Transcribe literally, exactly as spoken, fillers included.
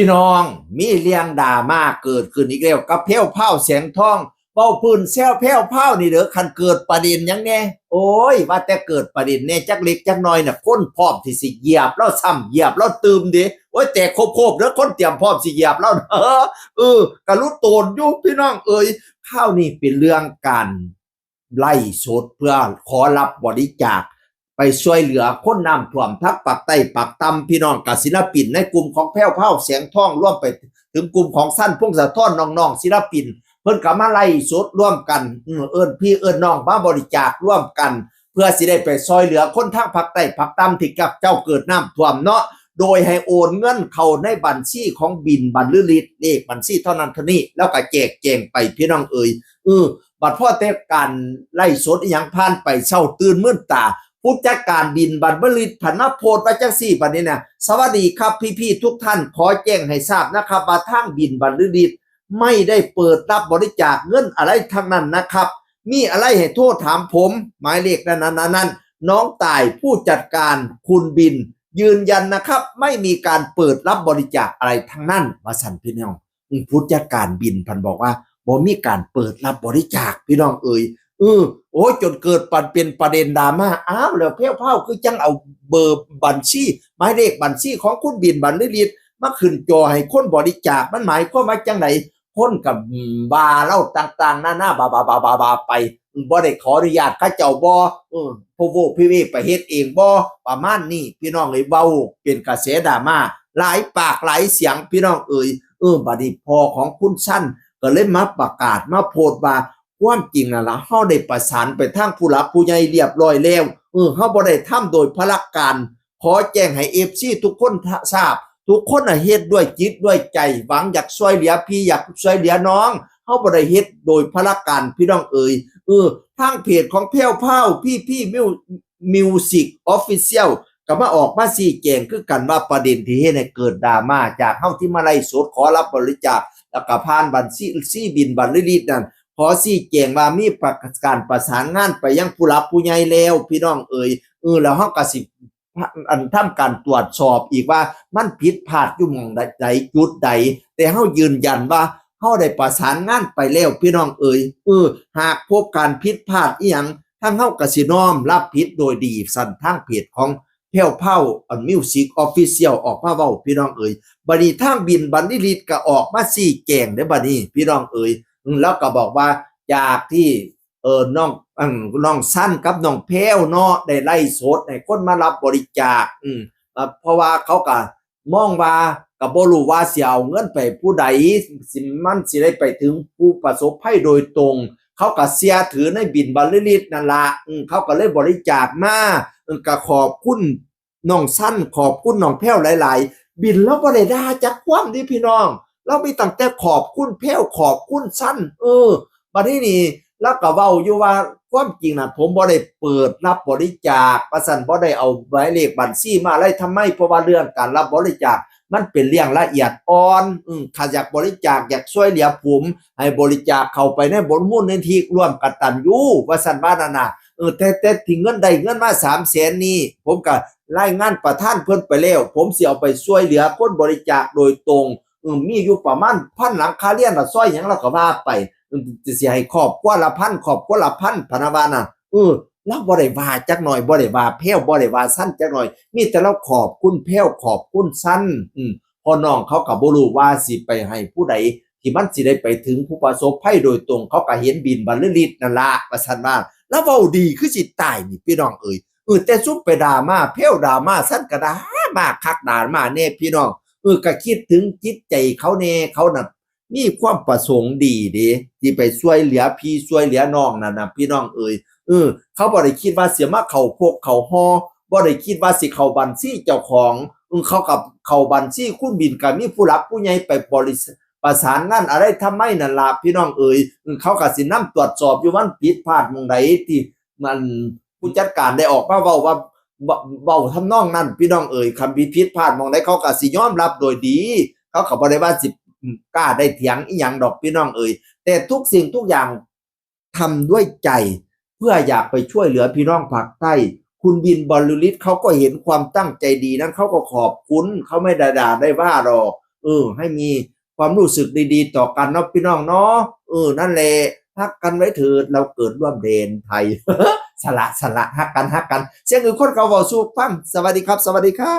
พี่น้อง มีเรื่องดราม่าเกิดขึ้นอีกแล้วกับแพรวพราว แสงทอง เว้าพื้นแซวแพรวพราวนี่เด้อ คันเกิดประเด็นหยังแน่ โอ้ย ว่าแต่เกิดประเด็นแน่จักเล็กจักน้อยน่ะ คนพร้อมที่สิเหยียบลาวซ้ำ เหยียบลาวตื่มเด้ โอ้ย แตกโคบๆเด้อ คนเตรียมพร้อมสิเหยียบลาว เออ กะลุโตนอยู่พี่น้องเอ๋ย คราวนี้เป็นเรื่องการ ไลฟ์สดเพื่อขอรับบริจาค ไปช่วยเหลือคนน้ำท่วมทั้งปากใต้ปากต่ำ พี่น้อง กับศิลปินในกลุ่มของแพรวพราว แสงทอง รวมไปถึงกลุ่มของสัน พงศธร น้องๆศิลปิน เพิ่นก็มาไลฟ์สดร่วมกัน อืม เอิ้นพี่เอิ้นน้องมาบริจาคร่วมกัน เพื่อสิได้ไปช่วยเหลือคนทางภาคใต้ภาคต่ำที่กับเจ้าเกิดน้ำท่วมเนาะ โดยให้โอนเงินเข้าในบัญชีของบินบรรลือฤทธิ์ เลขบัญชีเท่านั้นเท่านี้ แล้วก็แจกแจงไปพี่น้องเอ๋ย เออ บัดพอแต่การไลฟ์สดอิหยังผ่านไป เช้าตื่นมื่นตา ผู้จัดการบินบรรลือฤทธิ์ผันมาโพสต์ว่าจังซี่ บัดนี้นะ สวัสดีครับพี่ๆทุกท่าน ขอแจ้งให้ทราบนะครับ ว่าทางบินบรรลือฤทธิ์ไม่ได้เปิดรับบริจาคเงินอะไรทั้งนั้นนะครับ มีอะไรให้โทรถามผม หมายเลขนั้นนั้นนั้น น้องต่ายผู้จัดการคุณบิน ยืนยันนะครับ ไม่มีการเปิดรับบริจาคอะไรทั้งนั้น ว่าซั่นพี่น้อง อืม ผู้จัดการบินเพิ่นบอกว่าบ่มีการเปิดรับบริจาคพี่น้องเอ๋ย เออ โอ้ย จนเกิดปันเป็นประเด็นดราม่า อ้าว แล้วแพรวพราวคือจังเอาเบอร์บัญชี หมายเลขบัญชีของคุณบินบรรลือฤทธิ์มาขึ้นจอให้คนบริจาค มันหมายความว่าจังได คนก็ อืม ว่าลาวต่างๆนานา บาๆๆๆๆไป บ่ได้ขออนุญาตเขาเจ้าบ่ เออ พะโว้พะเว้ไปเฮ็ดเองบ่ ประมาณนี้ พี่น้องเอ๋ย เว้าเป็นกระแสดราม่า หลายปากหลายเสียง พี่น้องเอ๋ย เออ บัดนี้พ่อของคุณสันก็เลยมาประกาศมาโพสต์ว่า ความจริงนั่นล่ะ เฮาได้ประสานไปทางผู้หลักผู้ใหญ่เรียบร้อยแล้ว เออ เฮาบ่ได้ทำโดยพลการ ขอแจ้งให้เอฟซีทุกคนทราบ ทุกคนน่ะเฮ็ดด้วยจิตด้วยใจ หวังอยากช่วยเหลือพี่ อยากช่วยเหลือน้อง เฮาบ่ได้เฮ็ดโดยพลการ พี่น้องเอ๋ย เออ ทางเพจของแพรวพราว พีพี มิว Music Official ก็มาออกมาชี้แจงคือกันว่าประเด็นที่เฮ็ดให้เกิดดราม่าจากเฮาที่มาไลฟ์สดขอรับบริจาค แล้วก็ผ่านบัญชี ชีบินบรรลือฤทธิ์นั่น ขอชี้แจงว่ามีประ การประสานงานไปยังผู้หลักผู้ใหญ่แล้ว พี่น้องเอ๋ย เออ แล้วเฮาก็สิ อันทำการตรวจสอบอีกว่ามันผิดพลาดอยู่หม่องใด ใดจุดใด แต่เฮายืนยันว่าเฮาได้ประสานงานไปแล้ว พี่น้องเอ๋ย เออ หากพบการผิดพลาดอีหยัง ทางเฮาก็สิน้อมรับผิดโดยดี ซั่นทางเพจของแพรวพราว อัน Music Official ออกมาเว้า พี่น้องเอ๋ย บัดนี้ทางบินบรรลือฤทธิ์ก็ออกมาชี้แจงเด้อ บัดนี้ พี่น้องเอ๋ย อืม แล้วก็บอกว่าจากที่ เออ น้อง อัน น้องสันกับน้องแพรวเนาะ ได้ไลฟ์สดให้คนมารับบริจาค อืม อ่า เพราะว่าเขาก็มองว่า ก็บ่รู้ว่าสิเอาเงินไปผู้ใด สิ มันสิได้ไปถึงผู้ประสบภัยโดยตรง เขาก็เชื่อถือในบินบรรลือฤทธิ์นั่นล่ะ อืม เขาก็เลยบริจาคมา อืม ก็ขอบคุณ น้องสัน ขอบคุณน้องแพรวหลายๆ บินลาวบ่ได้ด่าจักความเด้พี่น้อง ลาวมีตั้งแต่ขอบคุณแพรว ขอบคุณสัน เออ บัดนี้นี่ ลาวก็เว้าอยู่ว่า ความจริงน่ะ ผมบ่ได้เปิดรับบริจาค ว่าซั่น บ่ได้เอาหมายเลขบัญชีมาลัยทำไม เพราะว่าเรื่องการรับบริจาค มันเป็นเรื่องละเอียดอ่อน อืม ถ้าอยากบริจาค อยากช่วยเหลือผม ให้บริจาคเข้าไปในบนมูลนิธิร่วมกตัญญู ว่าซั่นว่านั่นน่ะ เออ แต่ แต่ที่เงินได้เงินมาสามแสนนี่ ผมก็รายงานประธานเพิ่นไปแล้ว ผมสิเอาไปช่วยเหลือคนบริจาคโดยตรง เออ มีอยู่ประมาณพันหลังคาเรือนละ ซอยหยังลาวก็ว่าไป เออ สิให้ครอบครัวละพัน ครอบครัวละพัน พะนะว่าน่ะ เออ ลาวบ่ได้ว่าจักหน่อย บ่ได้ว่าแพรว บ่ได้ว่าสันจักหน่อย มีแต่ลาวขอบคุณแพรว ขอบคุณสัน อืม พ่อน้องเขาก็บ่รู้ว่าสิไปให้ผู้ใด ที่มันสิได้ไปถึงผู้ประสบภัยโดยตรง เขาก็เห็นบินบรรลือฤทธิ์นั่นล่ะ ว่าซั่นว่า ลาวเว้าดีคือสิตายนี่พี่น้องเอ๋ย เออ แต่ซุมไปด่ามา แพรวด่ามา สันก็ด่ามาคักด่ามาแน่พี่น้อง เออ ก็คิดถึงจิตใจเขาแน่ เขาน่ะมีความประสงค์ดีเด้ ที่ไปช่วยเหลือพี่ช่วยเหลือน้องนั่นน่ะพี่น้องเอ๋ย เออ เขาบ่ได้คิดว่าสิมาเข้าพกเข้าฮอ บ่ได้คิดว่าสิเข้าบัญชีเจ้าของ เออ เขาก็เข้าบัญชีคุณบิน ก็มีผู้หลักผู้ใหญ่ไปบริ ประสานงานอะไรทำไมนั่นล่ะพี่น้องเอ๋ย เออ เขาก็สินำตรวจสอบอยู่ มันผิดพลาดหม่องใดที่มันผู้จัดการได้ออกมาเว้าว่า เว้า เว้าทำนองนั้นพี่น้องเอ๋ย คันผิด ผิดพลาดหม่องใดเขาก็สิยอมรับโดยดี เขาก็บ่ได้ว่าสิ อืม กล้าได้เถียงอิหยังดอกพี่น้องเอ๋ย แต่ทุกสิ่งทุกอย่าง ทำด้วยใจ เพื่ออยากไปช่วยเหลือพี่น้องภาคใต้ คุณบินบรรลือฤทธิ์เขาก็เห็นความตั้งใจดีนั้น เขาก็ขอบคุณ เขาไม่ได้ด่าได้ว่าหรอก เออ ให้มีความรู้สึกดีๆ ต่อกันเนาะพี่น้องเนาะ เออ นั่นแหละ ฮักกันไว้เถิด เราเกิดร่วมแดนไทย สละ สละ ฮักกัน ฮักกัน เสียงอื่นคนเขาเว้าสู่ฟัง สวัสดีครับ สวัสดีครับ